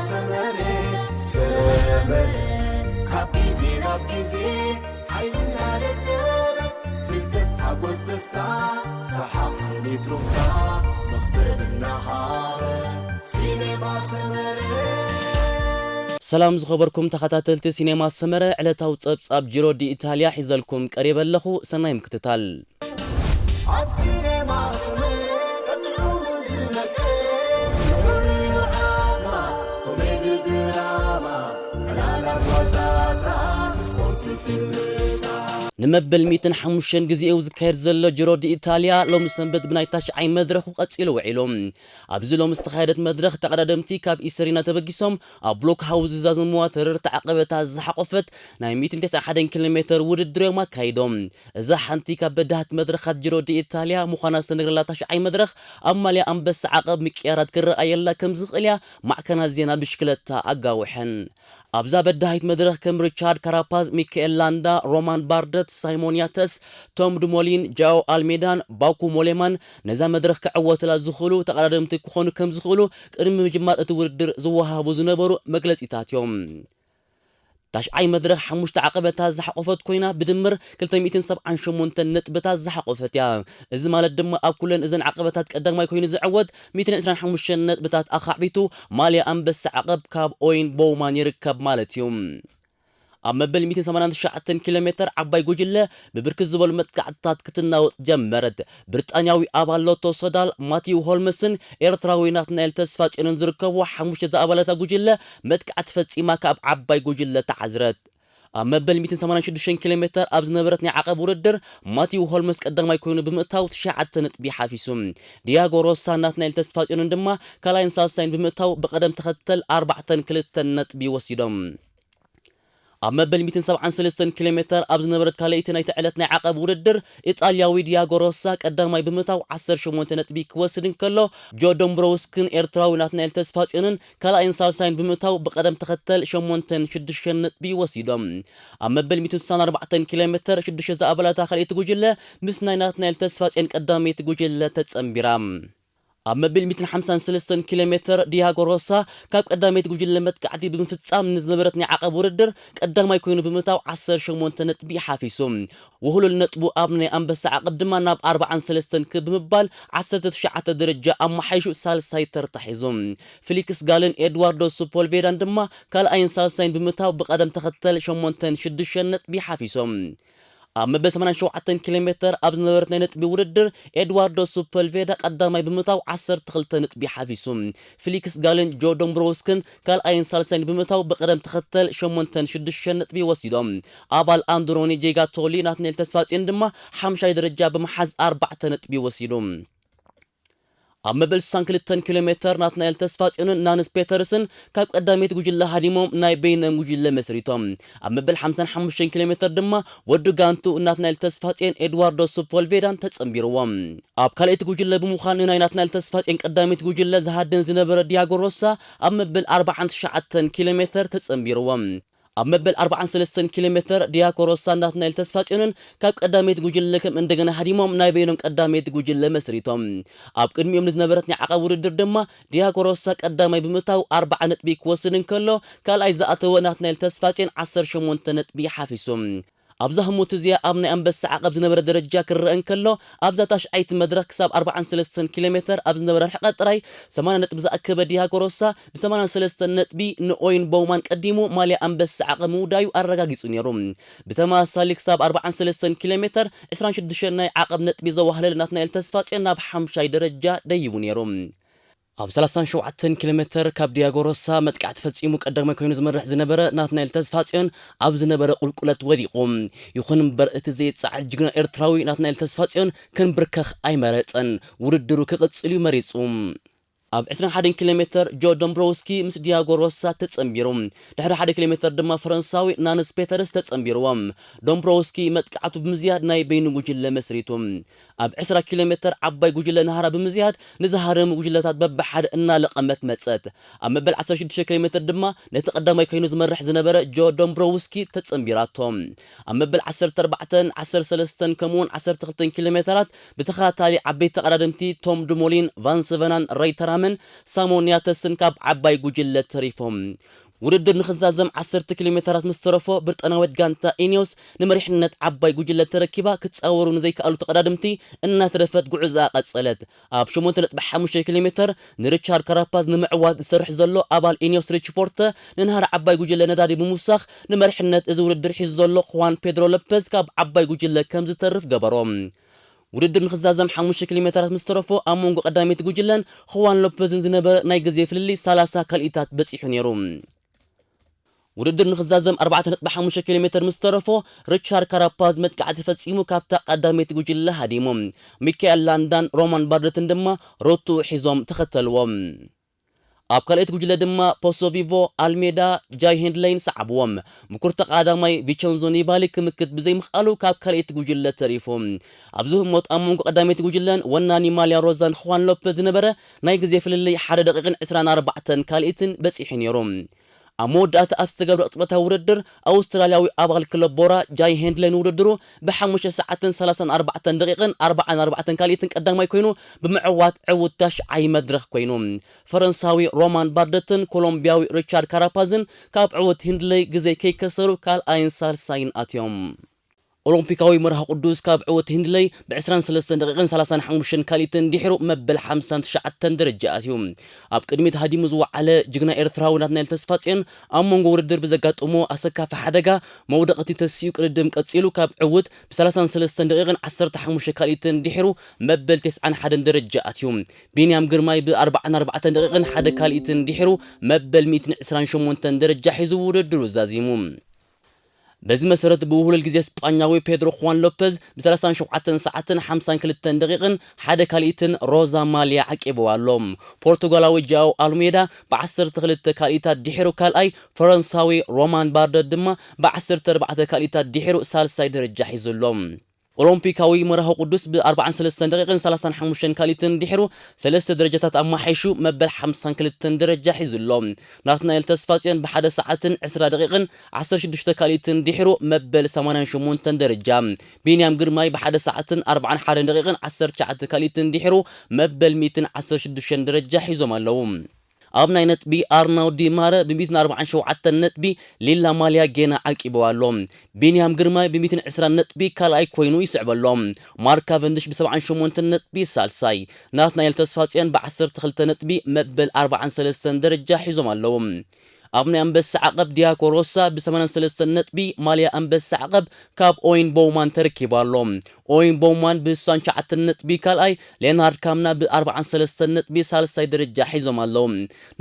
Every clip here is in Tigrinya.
ሰመረ ሰመረ ካብ ግዜ ናብ ግዜ ሓይልና ደለበ ፍልጠት ሓጎስ ደስታ ሰሓቕ ስኒት ሩፍታ መኽሰብ እናሃረ ሲኔማ ሰመረ። ሰላም ዝኸበርኩም ተኸታተልቲ ሲኔማ ሰመረ፣ ዕለታዊ ጸብጻብ ጂሮ ዲ ኢታልያ ሒዘልኩም ቀሪበ ኣለኹ። ሰናይ ምክትታል። ኣብ ሲኔማ ሰመረ ቀጥዑ ዝነቀ ንዑ ዓማ ኮሜዲ ድራማ ዕላላት ዋዛታት ስፖርት ፊልምታት ንመበል ሚእትን ሓሙሽተን ግዜኡ ዝካየድ ዘሎ ጂሮ ዲ ኢታልያ ሎሚ ሰንበት ብናይ ታሽዓይ መድረኹ ቀጺሉ ውዒሉ። ኣብዚ ሎሚ ዝተኻየደት መድረኽ ተቐዳደምቲ ካብ ኢሰሪና ተበጊሶም ኣብ ብሎክ ሃውዝ ዝዛዘምዋ ተረርቲ ዓቐበታት ዝሓቖፈት ናይ ሚእትን ተስዓን ሓደን ኪሎ ሜተር ውድድር እዮም ኣካይዶም። እዛ ሓንቲ ካብ በዳህት መድረኻት ጂሮ ዲ ኢታልያ ምዃና ዝተነግረላ ታሽዓይ መድረኽ ኣብ ማልያ ኣንበሳ ዓቐብ ምቅያራት ክረኣየላ ከም ዝኽእል እያ ማዕከናት ዜና ብሽክለታ ኣጋውሐን። ኣብዛ በዳሂት መድረኽ ከም ሪቻርድ ካራፓዝ፣ ሚካኤል ላንዳ፣ ሮማን ባርደት፣ ሳይሞን ያተስ፣ ቶም ዱሞሊን፣ ጃኦ ኣልሜዳን ባኩ ሞሌማን ነዛ መድረኽ ክዕወትላ ዝኽእሉ ተቐዳደምቲ ክኾኑ ከም ዝኽእሉ ቅድሚ ምጅማር እቲ ውድድር ዝወሃቡ ዝነበሩ መግለጺታት እዮም። ታሽዓይ መድረኽ ሓሙሽተ ዓቐበታት ዝሓቖፈት ኮይና ብድምር ክልተ ሚእትን ሰብዓን ሸሞንተን ነጥብታት ዝሓቖፈት እያ። እዚ ማለት ድማ ኣብ ኩለን እዘን ዓቐበታት ቀዳማይ ኮይኑ ዝዕወት ሚእትን ዕስራን ሓሙሽተን ነጥብታት ኣኻዕቢቱ ማልያ ኣንበሳ ዓቐብ ካብ ኦይን ቦውማን ይርከብ ማለት እዩ። ኣብ መበል ሚእትን ሰማንያን ትሽዓተን ኪሎ ሜተር ዓባይ ጉጅለ ብብርክት ዝበሉ መጥቃዕትታት ክትናወጥ ጀመረት። ብሪጣንያዊ ኣባል ሎቶ ሶዳል፣ ማቲው ሆልመስን ኤርትራዊ ናትናኤል ተስፋጽዮንን ዝርከብዎ ሓሙሽተ ዝኣባላታ ጉጅለ መጥቃዕቲ ፈጺማ ካብ ዓባይ ጉጅለ ተዓዝረት። ኣብ መበል ሚእትን ሰማንያን ሽዱሽተን ኪሎ ሜተር ኣብ ዝነበረት ናይ ዓቐብ ውድድር ማቲው ሆልመስ ቀዳማይ ኮይኑ ብምእታው ትሽዓተ ነጥቢ ሓፊሱ። ዲያጎ ሮሳ ናትናኤል ተስፋጽዮንን ድማ ካልኣይን ሳልሳይን ብምእታው ብቐደም ተኸተል ኣርባዕተን ክልተን ነጥቢ ወሲዶም። ኣብ መበል ሚእትን ሰብዓን ሰለስተን ኪሎ ሜተር ኣብ ዝነበረት ካልኣይቲ ናይቲ ዕለት ናይ ዓቐብ ውድድር ኢጣልያዊ ዲያጎ ሮሳ ቀዳማይ ብምእታው ዓሰርተ ሸሞንተ ነጥቢ ክወስድ እንከሎ ጆ ዶምብሮውስክን ኤርትራዊ ናትናኤል ተስፋጽዮንን ካልኣይን ሳልሳይን ብምእታው ብቐደም ተኸተል ሸሞንተን ሽዱሽተን ነጥቢ ወሲዶም። ኣብ መበል ሚእትን ስሳን ኣርባዕተን ኪሎ ሜተር ሽዱሽተ ዝኣባላታ ካልኣይቲ ጉጅለ ምስ ናይ ናትናኤል ተስፋጽዮን ቀዳመይቲ ጉጅለ ተጸንቢራ። ኣብ መበል ሚእትን ሓምሳን ሰለስተን ኪሎ ሜተር ዲያጎ ሮሳ ካብ ቀዳመይቲ ጉጅለ መጥቃዕቲ ብምፍጻም ንዝነበረት ናይ ዓቐብ ውድድር ቀዳማይ ኮይኑ ብምእታው ዓሰርተ ሸሞንተ ነጥቢ ሓፊሱ። ውህሉል ነጥቡ ኣብ ናይ ኣንበሳ ዓቐብ ድማ ናብ ኣርባዓን ሰለስተን ክብ ብምባል ዓሰርተ ትሽዓተ ደረጃ ኣመሓይሹ ሳልሳይ ተርታ ሒዙ። ፊሊክስ ጋልን ኤድዋርዶ ሱፖልቬዳን ድማ ካልኣይን ሳልሳይን ብምእታው ብቐደም ተኸተል ሸሞንተን ሽዱሽተን ነጥቢ ሓፊሶም። ኣብ መበል ሰማንያን ሸውዓተን ኪሎ ሜተር ኣብ ዝነበረት ናይ ነጥቢ ውድድር ኤድዋርዶ ሱፐልቬዳ ቀዳማይ ብምእታው ዓሰርተ ክልተ ነጥቢ ሓፊሱ። ፊሊክስ ጋልን ጆ ዶምብሮውስክን ካልኣይን ሳልሳይን ብምእታው ብቐደም ተኸተል ሸሞንተን ሽዱሽተን ነጥቢ ወሲዶም። ኣባል ኣንድሮኒ ጄጋቶሊ ናትናኤል ተስፋጽዮን ድማ ሓምሻይ ደረጃ ብምሓዝ ኣርባዕተ ነጥቢ ወሲዱ። ኣብ መበል ስሳን ክልተን ኪሎ ሜተር ናትናኤል ተስፋጽዮንን ናንስ ፔተርስን ካብ ቀዳመይቲ ጉጅለ ሃዲሞም ናይ በይኖም ጉጅለ መስሪቶም። ኣብ መበል ሓምሳን ሓሙሽተን ኪሎ ሜተር ድማ ወዲ ጋንቱ ናትናኤል ተስፋጽዮን ኤድዋርዶ ሱፖልቬዳን ተጸንቢርዎም። ኣብ ካልኣይቲ ጉጅለ ብምዃን ንናይ ናትናኤል ተስፋጽዮን ቀዳመይቲ ጉጅለ ዝሃድን ዝነበረ ዲያጎ ሮሳ ኣብ መበል ኣርባዓን ትሽዓተን ኪሎ ሜተር ተጸንቢርዎም። ኣብ መበል ኣርባዓን ሰለስተን ኪሎ ሜተር ዲያጎ ሮሳን ናትናኤል ተስፋጽዮንን ካብ ቀዳመይቲ ጉጅለ ከም እንደገና ሃዲሞም ናይ በይኖም ቀዳመይቲ ጉጅለ መስሪቶም። ኣብ ቅድሚኦም ንዝነበረት ናይ ዓቐብ ውድድር ድማ ዲያጎ ሮሳ ቀዳማይ ብምእታው ኣርብዓ ነጥቢ ክወስድ እንከሎ ካልኣይ ዝኣተወ ናትናኤል ተስፋጽዮን ዓሰርተ ሸሞንተ ነጥቢ ሓፊሱ። ኣብዛ ህሞት እዚኣ ኣብ ናይ ኣንበሳ ዓቐብ ዝነበረ ደረጃ ክረአ እንከሎ ኣብዛ ታሽዓይቲ መድረኽ ክሳብ ኣርባዓን ሰለስተን ኪሎ ሜተር ኣብ ዝነበረ ርሕቀት ጥራይ ሰማንያ ነጥቢ ዝኣከበ ዲያጎ ሮሳ ብሰማንያን ሰለስተን ነጥቢ ንኦይን ቦውማን ቀዲሙ ማልያ ኣንበሳ ዓቐብ ምውዳዩ ኣረጋጊጹ ነይሩ። ብተመሳሳሊ ክሳብ ኣርባዓን ሰለስተን ኪሎ ሜተር ዕስራን ሽዱሽተን ናይ ዓቐብ ነጥቢ ዘዋህለለ ናትናኤል ተስፋጽዮን ናብ ሓምሻይ ደረጃ ደይቡ ነይሩ። ኣብ ሰላሳን ሸውዓተን ኪሎ ሜተር ካብ ዲያጎ ሮሳ መጥቃዕቲ ፈጺሙ ቀዳማይ ኮይኑ ዝመርሕ ዝነበረ ናትናኤል ተስፋጽዮን ኣብ ዝነበረ ቁልቁለት ወዲቑ። ይኹን እምበር እቲ ዘይጸዓድ ጅግና ኤርትራዊ ናትናኤል ተስፋጽዮን ክንብርከኽ ኣይመረጸን። ውድድሩ ክቕጽል እዩ መሪጹ። ኣብ ዕስራን ሓደን ኪሎ ሜተር ጆ ዶምብሮውስኪ ምስ ዲያጎ ሮሳ ተጸንቢሩ። ድሕሪ ሓደ ኪሎ ሜተር ድማ ፈረንሳዊ ናንስ ፔተርስ ተጸንቢርዎም። ዶምብሮውስኪ መጥቃዕቱ ብምዝያድ ናይ በይኑ ጉጅለ መስሪቱ። ኣብ ዕስራ ኪሎ ሜተር ዓባይ ጉጅለ ናህራ ብምዝያድ ንዝሃረሙ ጉጅለታት በብሓደ እናለቐመት መጸት። ኣብ መበል ዓሰርተ ሽዱሽተ ኪሎ ሜተር ድማ ነቲ ቀዳማይ ኮይኑ ዝመርሕ ዝነበረ ጆ ዶምብሮውስኪ ተጸንቢራቶ። ኣብ መበል ዓሰርተ ኣርባዕተን ዓሰርተ ሰለስተን ከምኡውን ዓሰርተ ክልተን ኪሎ ሜተራት ብተኸታታሊ ዓበይቲ ተቐዳደምቲ ቶም ዱሞሊን፣ ቫን ስቨናን፣ ረይተራም ምን ሳሞን ያተስን ካብ ዓባይ ጉጅለ ተሪፎም። ውድድር ንኽዛዘም ዓሰርተ ኪሎ ሜተራት ምስ ተረፎ፣ ብሪጣናዊት ጋንታ ኢኒዮስ ንመሪሕነት ዓባይ ጉጅለ ተረኪባ ክጻወሩ ንዘይከኣሉ ተቐዳድምቲ እናተረፈት ጉዕዞኣ ቀጸለት። ኣብ ሸሞንተ ነጥቢ ሓሙሽተ ኪሎ ሜተር ንሪቻርድ ካራፓዝ ንምዕዋት ዝሰርሕ ዘሎ ኣባል ኢኒዮስ ሪች ፖርተ ንናህሪ ዓባይ ጉጅለ ነዳዲ ብምውሳኽ ንመሪሕነት እዚ ውድድር ሒዙ ዘሎ ኹዋን ፔድሮ ሎፐዝ ካብ ዓባይ ጉጅለ ከም ዝተርፍ ገበሮ። ውድድር ንኽዛዘም ሓሙሽተ ኪሎ ሜተራት ምስ ተረፎ ኣብ መንጎ ቀዳመይቲ ጉጅለን ኹዋን ሎፐዝን ዝነበረ ናይ ግዜ ፍልልይ ሰላሳ ካልኢታት በጺሑ ነይሩ። ውድድር ንኽዛዘም ኣርባዕተ ነጥቢ ሓሙሽተ ኪሎ ሜተር ምስ ተረፎ ሪቻርድ ካራፓዝ መጥቃዕቲ ፈጺሙ ካብታ ቀዳመይቲ ጉጅለ ሃዲሙ። ሚካኤል ላንዳን ሮማን ባርደትን ድማ ሮቱ ሒዞም ተኸተልዎም። ኣብ ካልኣይቲ ጉጅለ ድማ ፖሶቪቮ፣ ኣልሜዳ፣ ጃይ ሄንድለይን ሰዓብዎም። ምኩር ተቐዳማይ ቪቸንዞ ኒባሊ ክምክት ብዘይምኽኣሉ ካብ ካልኣይቲ ጉጅለ ተሪፉ። ኣብዚ ህሞት ኣብ መንጎ ቀዳመይቲ ጉጅለን ወናኒ ማልያ ሮዛን ኹዋን ሎፐዝ ዝነበረ ናይ ግዜ ፍልልይ ሓደ ደቂቕን ዕስራን ኣርባዕተን ካልኢትን በጺሑ ነይሩ። ኣብ መወዳእታ ኣብ ዝተገብረ ቅጽበታዊ ውድድር ኣውስትራልያዊ ኣባል ክለብ ቦራ ጃይ ሄንድለይን ውድድሩ ብሓሙሽተ ሰዓትን ሰላሳን ኣርባዕተን ደቂቕን ኣርባዓን ኣርባዕተን ካልኢትን ቀዳማይ ኮይኑ ብምዕዋት ዕዉት ታሽዓይ መድረኽ ኮይኑ። ፈረንሳዊ ሮማን ባርደትን ኮሎምቢያዊ ሪቻርድ ካራፓዝን ካብ ዕዉት ሂንድለይ ግዜ ከይከሰሩ ካልኣይን ሳልሳይን ኣትዮም። ኦሎምፒካዊ መርሃ ቅዱስ ካብ ዕዉት ሂንድለይ ብ ዕስራን ሰለስተን ደቂቕን ሰላሳን ሓሙሽተን ካልኢትን ድሕሩ መበል ሓምሳን ትሽዓተን ደረጃ ኣትዩ። ኣብ ቅድሚት ሃዲሙ ዝወዓለ ጅግና ኤርትራዊ ናትናኤል ተስፋጽዮን ኣብ መንጎ ውድድር ብዘጋጠሞ ኣሰካፊ ሓደጋ መውደቕቲ ተሲኡ ቅድድም ቀጺሉ ካብ ዕዉት ብ ሰላሳን ሰለስተን ደቂቕን ዓሰርተ ሓሙሽተ ካልኢትን ድሕሩ መበል ተስዓን ሓደን ደረጃ ኣትዩ። ቢንያም ግርማይ ብ ኣርባዓን ኣርባዕተን ደቂቕን ሓደ ካልኢትን ድሕሩ መበል ሚእትን ዕስራን ሸሞንተን ደረጃ ሒዙ ውድድሩ ዛዚሙ። በዚ መሰረት ብውህሉል ግዜ ስጳኛዊ ፔድሮ ኹዋን ሎፐዝ ብ ሰላሳን ሸውዓተን ሰዓትን ሓምሳን ክልተን ደቂቕን ሓደ ካልኢትን ሮዛ ማልያ ዓቂብዋ ኣሎ። ፖርቱጋላዊ ጃኦ ኣልሜዳ ብ ዓሰርተ ክልተ ካልኢታት ድሕሩ ካልኣይ፣ ፈረንሳዊ ሮማን ባርደት ድማ ብ ዓሰርተ ኣርባዕተ ካልኢታት ድሕሩ ሳልሳይ ደረጃ ሒዙ ኣሎ። ኦሎምፒካዊ መርሃዊ ቅዱስ ብ ኣርባዓን ሰለስተን ደቂቕን ሰላሳን ሓሙሽተን ካልኢትን ድሕሩ ሰለስተ ደረጃታት ኣማሓይሹ መበል ሓምሳን ክልተን ደረጃ ሒዙ ኣሎ። ናትናኤል ተስፋጽዮን ብሓደ ሰዓትን ዕስራ ደቂቕን ዓሰርተ ሽዱሽተ ካልኢትን ድሕሩ መበል ሰማንያን ሸሞንተን ደረጃ፣ ቢንያም ግርማይ ብሓደ ሰዓትን ኣርባዓን ሓደን ደቂቕን ዓሰርተ ትሽዓተ ካልኢትን ድሕሩ መበል ሚእትን ዓሰርተ ሽዱሽተን ደረጃ ሒዞም ኣለዉ። ኣብ ናይ ነጥቢ ኣርናውዲ ማረ ብ ሚእትን ኣርባዓን ሸውዓተን ነጥቢ ሊላ ማልያ ጌና ዓቂብዋ ኣሎ። ቢንያም ግርማይ ብ ሚእትን ዕስራን ነጥቢ ካልኣይ ኮይኑ ይስዕብ ኣሎ። ማርክ ካቨንድሽ ብ ሰብዓን ሸሞንተን ነጥቢ ሳልሳይ፣ ናትናኤል ተስፋጽዮን ብ ዓሰርተ ክልተ ነጥቢ መበል ኣርባዓን ሰለስተን ደረጃ ሒዞም ኣለዉ። ኣብ ናይ ኣንበሳ ዓቐብ ዲያኮ ሮሳ ብ ሰማንያን ሰለስተን ነጥቢ ማልያ ኣንበሳ ዓቐብ ካብ ኦይን ቦውማን ተረኪቡ ኣሎ። ኦይን ቦውማን ብ ስሳን ትሽዓተን ነጥቢ ካልኣይ፣ ሌናርድ ካምና ብ ኣርባዓን ሰለስተን ነጥቢ ሳልሳይ ደረጃ ሒዞም ኣለዉ።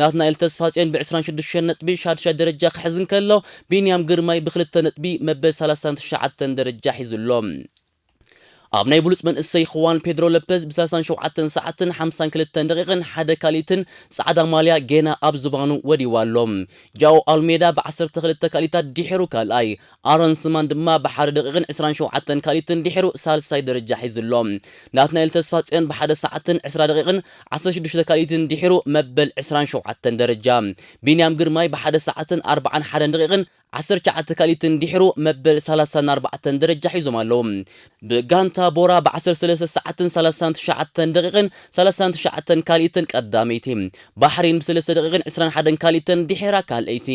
ናትናኤል ተስፋጽዮን ብ ዕስራን ሽዱሽተን ነጥቢ ሻድሻይ ደረጃ ክሕዝ እንከሎ፣ ቢንያም ግርማይ ብ ክልተ ነጥቢ መበል ሰላሳን ትሽዓተን ደረጃ ሒዙ ኣሎ። ኣብ ናይ ብሉጽ መንእሰይ ኹዋን ፔድሮ ለፐዝ ብ ሰላሳን ሸውዓተን ሰዓትን ሓምሳን ክልተን ደቂቕን ሓደ ካልኢትን ጻዕዳ ማልያ ጌና ኣብ ዝባኑ ወዲዋ ኣሎ። ጃኦ ኣልሜዳ ብ ዓሰርተ ክልተ ካልኢታት ድሒሩ ካልኣይ፣ ኣሮን ስማን ድማ ብ ሓደ ደቂቕን ዕስራን ሸውዓተን ካልኢትን ድሒሩ ሳልሳይ ደረጃ ሒዙ ኣሎ። ናትናኤል ተስፋጽዮን ብ ሓደ ሰዓትን ዕስራ ደቂቕን ዓሰርተ ሽዱሽተ ካልኢትን ድሒሩ መበል ዕስራን ሸውዓተን ደረጃ፣ ቢንያም ግርማይ ብ ሓደ ሰዓትን ኣርባዓን ሓደን ደቂቕን ዓሰርተ ትሽዓተ ካልኢትን ድሕሩ መበል ሰላሳን ኣርባዕተን ደረጃ ሒዞም ኣለዉ። ብጋንታ ቦራ ብ ዓሰርተ ሰለስተ ሰዓትን ሰላሳን ትሽዓተን ደቂቕን ሰላሳን ትሽዓተን ካልኢትን ቀዳመይቲ፣ ባሕሪን ብ ሰለስተ ደቂቕን ዕስራን ሓደን ካልኢትን ድሒራ ካልኣይቲ፣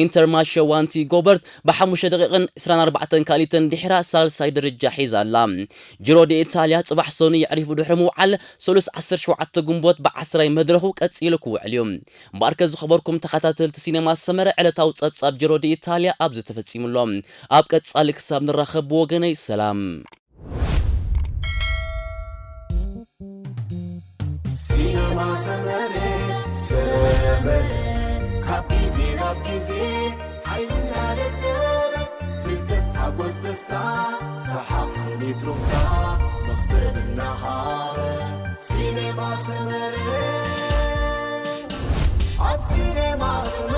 ኢንተርማሸ ዋንቲ ጎበርት ብ ሓሙሽተ ደቂቕን ዕስራን ኣርባዕተን ካልኢትን ድሒራ ሳልሳይ ደረጃ ሒዛ ኣላ። ጂሮ ዲ ኢታልያ ጽባሕ ሰኑይ የዕሪፉ ድሕሪ ምውዓል፣ ሰሉስ ዓሰርተ ሸውዓተ ግንቦት ብ ዓስራይ መድረኹ ቀጺሉ ክውዕል እዩ። እምበኣርከ ዝኸበርኩም ተኸታተልቲ ሲኔማ ሰመረ፣ ዕለታዊ ጸብጻብ ጀሮ ዲ ኢታልያ ኣብዚ ተፈጺሙ ኣሎ። ኣብ ቀጻሊ ክሳብ ንራኸብ ብወገነይ ሰላም። ሲኔማ ሰመረ፣ ሰመረ፣ ካብ ግዜ ናብ ግዜ ሓይልና ደለበ፣ ፍልጠት ሓጎስ ደስታ፣ ሰሓቕ ስኒት ሩፍታ፣ መኽሰብ እናሃበ። ሲኔማ ሰመረ፣ ኣብ ሲኔማ ሰመረ።